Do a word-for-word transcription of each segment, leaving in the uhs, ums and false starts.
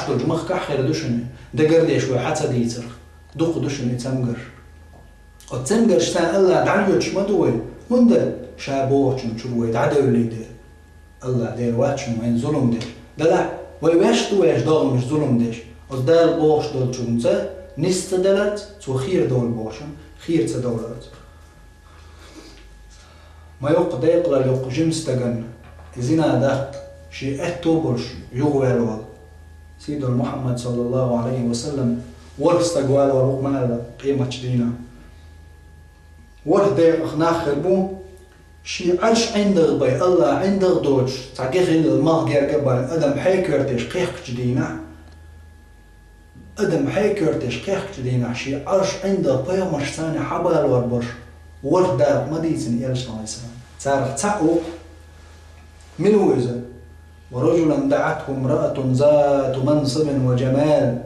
долчу махкахь хир ду шуна, дагардеш вай хьан ца дийцарх, дукха ду шуна и цамгарш. Оцу цамгаршца Аллах дӀалоьцуш ма ду вай, хӀунда ша бохучун чуьра вай дӀадевллий дела. Аллах Дела вац шуна вайна зулам деш. Делахь, вай ваьш ду ваьш догӀмаш зулам деш. Оцу Дала бохуш долчуьнца нис ца даларца, цо хера довла бохучун хера ца довларца. Ма йоккха декъалалла йоккха жима стагана, и зина дахка шен аьтто болуш юхаваьлла волу Сийдолу Мухьаммад, саллаллаху Ӏалайхи ва саллам, ворхӀ стаг вала вара вукху ма аьлла къематчу дийнахь. ВорхӀ декъах нах хир бу, шен Ӏарш ӀиндагӀ бай, Аллах ӀиндагӀ доцуш, цхьа гехилла мах герга а бан, адам хьекоьртеш кхехкачу дийнахь, адам хьекоьртеш кхехкачу дийнахь, шен Ӏарш ӀиндагӀ пайхамаршцани хьабалор болуш, ворхӀ дакъа ма дийцина элчано, Ӏалайхиссалам. Царах цхьаъ ву-кх. Мила ву иза? «ورجلا دعته امرأة ذات منصب وجمال».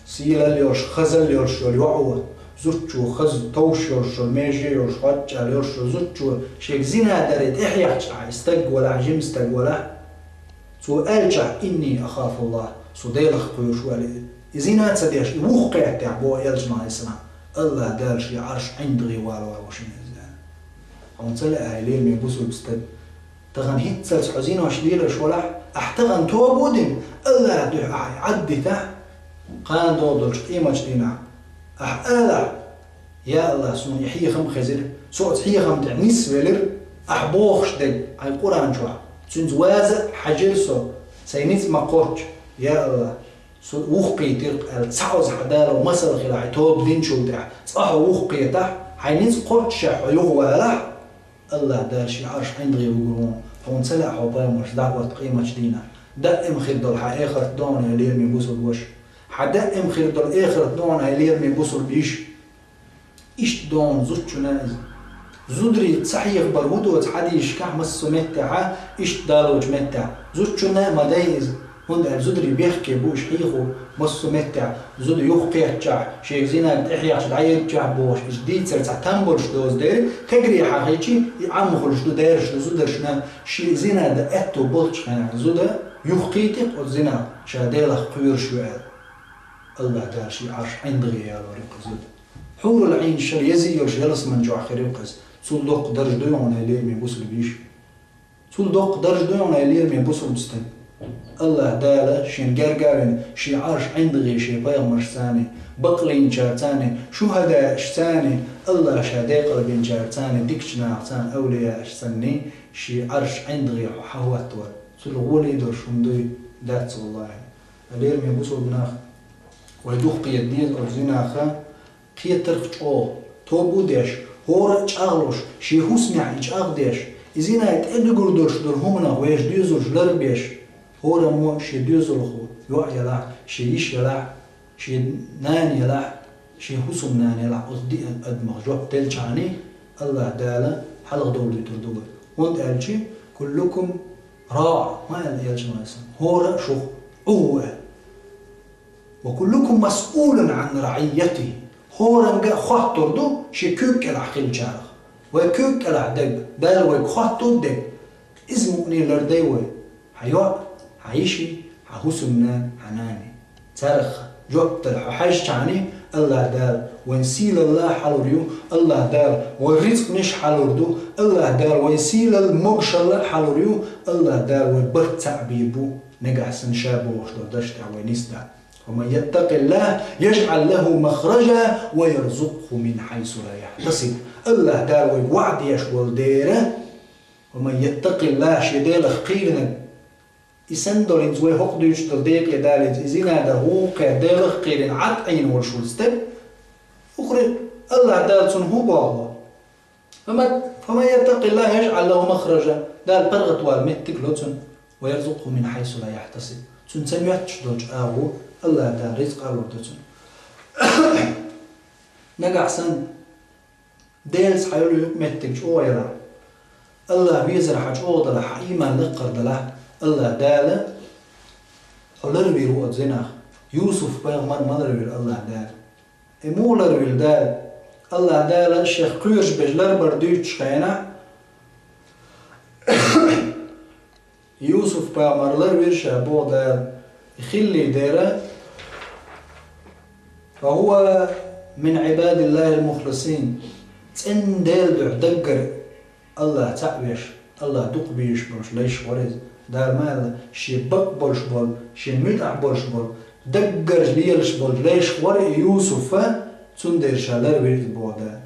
Сийлалла йолуш, хазалла йолуш йолу йоӀ ву, зудчо хаза товш йолуш йолу, меже йолуш, хӀоттачӀалла йолуш йолу зудчо шега зина даре тӀехьехчахь, и стаг валахь, жима стаг валахь, цо аьлчахь: «إني أخاف الله», со Делах кхоьруш ву аьлла. И зина ца деш, и вухкхеттехь, боху элчано, Ӏалайхиссалам, Аллах Дала шен Ӏарш ӀиндагӀе валор ву шуна иза. Хьуна ца лаьа, хӀай лераме бусулба стаг? Тахана хӀинццалц хьо зинош лелаш валахь, ахь тахана тоба а дина, Аллах дуьхьа ахь Ӏад дитахь, кхана догӀу долчу къематчу дийнахь ахь алахь: «Я Аллах, суна и хьехам а хезира, со оцу хьехам тӀехь нисвелира», ахь бохуш дерг хьайн Къуръан чохь: «Цуьнца ваза а хьаьжира со, сайн ницкъ ма кхоччу, я Аллах, со вухкхийтира-кх», аьлла, цхьа оцу хьан Дала масал хилахь, хьайн тоба динчул тӀаьхьа цкъа хьо вухкхетахь, хьайн ницкъ кхоччушехь хьо юхавалахь, Аллах Дала шен Ӏарш ӀиндагӀе вуьгур ву хьуна. Хьуна ца лаьа хьо пайхамарш дӀахӀотта къематчу дийнахь? Даим хир долу хьан эхарт ду хьуна, хӀай лераме бусулба ваша. Хьан даим хир долу эхарт ду хьуна, хӀай лераме бусулба йиша. Иштта ду хьуна зудчунна иза. Зударий ца хьехабар хӀун доцу хьадисашкахь массо а меттехь, иштта далочу меттехь. Зудчунна а ма дай иза. ХӀунда аьлча зударий бехке бу уьш хьехо, массо а меттехь зуда юхакхеттачахь, шега зинаг тӀехьехча дӀаеддачахь бохуш, иза дийцар цхьа там болуш доцу дела, кегий хьахийча, и Ӏамма хуьлуш ду, даьржаш ду зударшна, шен зина дан аьтто болчу хенахь зуда юхакхийти-кх оцу зинах, ша Делах кхоьруш ю аьлла. Аллах Дала шен Ӏарш ӀиндагӀе ялор ю-кх иза зуда. Хьурул Ӏийнаш шара еза йолуш ялсамани чохь хир ю-кх иза. Цул доккха дарж дуй хьуна, хӀай лераме бусулба йиша? Цул доккха дарж дуй хьуна, хӀай лераме бусулба стаг? Аллах Дала шен герга а вина, шен Ӏарш ӀиндагӀе шен пайхамаршцани, бакълинчарцани, шухӀадаашцани, Аллах ша декъалбинчарцани, дикачу нахацани, авлияашцани шен Ӏарш ӀиндагӀе хьо хьахӀоттавар. Цул гӀоле долуш хӀума дуй? Дац, валлахӀи. Лераме бусулба нах, вай дукха кхета деза оцу зинаха, кхетарх чӀогӀа, тоба а деш, хӀора а чӀагӀлуш, шен хӀусамехь и чӀагӀдеш, и зинай тӀедуьгур долуш долу хӀуманах вешан доьзалш ларбеш, хӀораммо шен доьзалхо, йоӀ ялахь, шен йиша ялахь, шен нана ялахь, шен хӀусамнана ялахь, оцу диъ адамах жоп делчхьана, Аллах Дала хьалхадовлуьйтур ду вай. ХӀунда аьлча: «كلكم راع», ма аьлла элчано, хӀора а шух Ӏу ву аьлла. «وكلكم مسؤول عن رعيته». ХӀоранга а хоттур ду шен куьг кӀелахь хиллачарах. Вай куьг кӀелахь дерг, Дала вайга хоттур дерг, иза мукъане лардай вай. Хьан йоӀ, хьан йиши, хьан хӀусамнана, хьан нани. Царах жоп дала хьо хьаьжчхьана, Аллах Дала вайн сийлалла хьалур ю, Аллах Дала вайн рицкъанаш хьалур ду, Аллах Дала вайн сийлалла могушалла хьалур ю, Аллах Дала вай барт цхьаъ бийр бу, нагахь санна ша бохуш долу дашна тӀехь вай нисдан. «ومن يتق الله يجعل له مخرجا ويرزقه من حيث لا يحتسب». Аллах Дала вайга ваӀда деш волу дера, «ومن يتق الله», шен Делах кхийринарг, и санна долу хӀинца вай хӀокху дуьйцуш долу декъе далийта, и зина дан гӀуллакхе Делах кхийрина Ӏад Ӏийна волуш волу стаг, хӀокхуьнан Аллах Дала цунна хӀун боху? «فمن، فمن يتق الله يجعل له مخرجا». Дала паргӀатвала меттиг ло цунна. «ويرزقه من حيث لا يحتسب». Цунна ца моьттуш долчу агӀор Аллах Дала рицкъ а лур ду цунна. Нагахь санна Делаца хьан йолу юкъаметтиг чӀогӀа ялахь, Аллах везар хьан чӀогӀа далахь, хьан ийман лаккхара далахь, Аллах Дала хьо ларвийр ву оцу зинах. Юсуп-пайхамар ма ларвира Аллах Дала. И муха ларвира Дала? Аллах Дала шех кхоьруш берш ларбар дуьйцучу хенахь, Юсуп-пайхамар ларвира ша, боху Дала, Хилли дера, فهو من عباد الله المخلصين. ЦӀена Делан дуьхьа даггара АллахӀ цхьаъ веш, АллахӀ дукха безаш болчу лайшах вара иза. Дала ма аьлла, шен бакъ болуш болу, шен муьтӀахь болуш болу, даггара лелаш болу лайшах вара и Юсуфа, цундела ша ларвира иза боху Дала.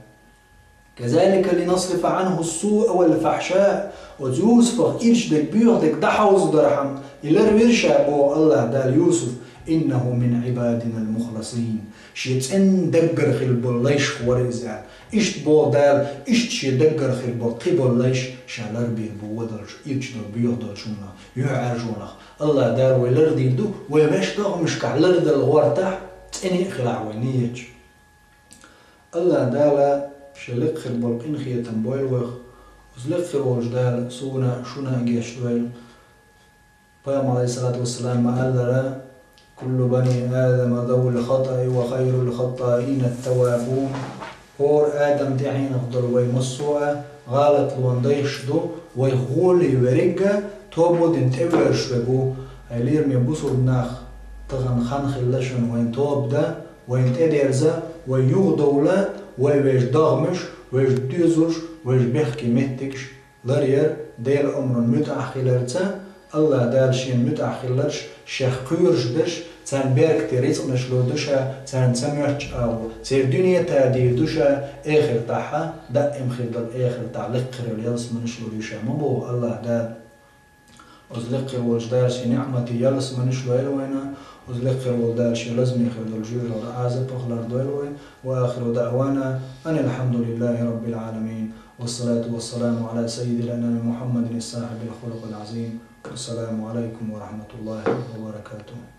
كذلك لنصرف عنه السوء والفحشاء. Оцу Юсуфах ирча дерг, боьха дерг дӀахьовза дархьама, и ларвира ша боху АллахӀ Дала Юсуф, إنه من عبادنا المخلصين. Шен цӀена даггара хилла болу лайшах вара иза аьлла. Иштта боху Дала, иштта шен даггара хир болу кхин болу лайш ша ларбийр бу вон долчу, ирча долу, боьха долчу хӀуманах, юьхьӀаьржонах. АллахӀ Дала вай лардийр ду, вай ваьш догӀмашкахь лардала гӀортахь, цӀена а хилахь вай нийятча. АллахӀ Дала шен лекха хир болу къинхетам бойла вайх, оцу лекха хир волчу Дала суна а, шуна а гечдойла. Пайхамар, алейхиссалату вассалам, ма-аллара: «كل بني آدم ذوو خطأ وخير الخطائين التوابون». ХӀора Адам тӀаьхьенах долу вай массо а гӀалатлонан дайхаш ду, вай гӀоле верриг а тоба дина тӀевоьрзуш верг ву. Хьайн лераме бусулба нах, тахана хан хилла шуна вайна тоба дан, вайна тӀедерза, вай юхадовла, вай вешан догӀмаш, вешан доьзалш, вешан бехке меттигаш ларъяр Делан омрана муьтӀахь хиларца, АллахӀ Дала Шена муьтӀахь хилларш Шех кхоьруш берш, царна беркате рицкъанаш лур ду Ша, царна ца моьттучу агӀор, церан дуьне а тадийр ду Ша, эхартахь, даим хир долу эхартахь лекха хир йолу ялсаманеш лур ю Ша, ма боху АллахӀ Дала. Оцу лекха хир волчу Дала Шен ниӀматийн ялсаманеш лойла вайна, оцу лекха хир волу Дала Шен лазаме хир долу жоьжахатин Ӏазапах лардойла вай. وآخر دعوانا أن الحمد لله رب العالمين. والصلاة والسلام على سيد الأنام محمد صاحب الخلق العظيم. والسلام عليكم ورحمة الله وبركاته.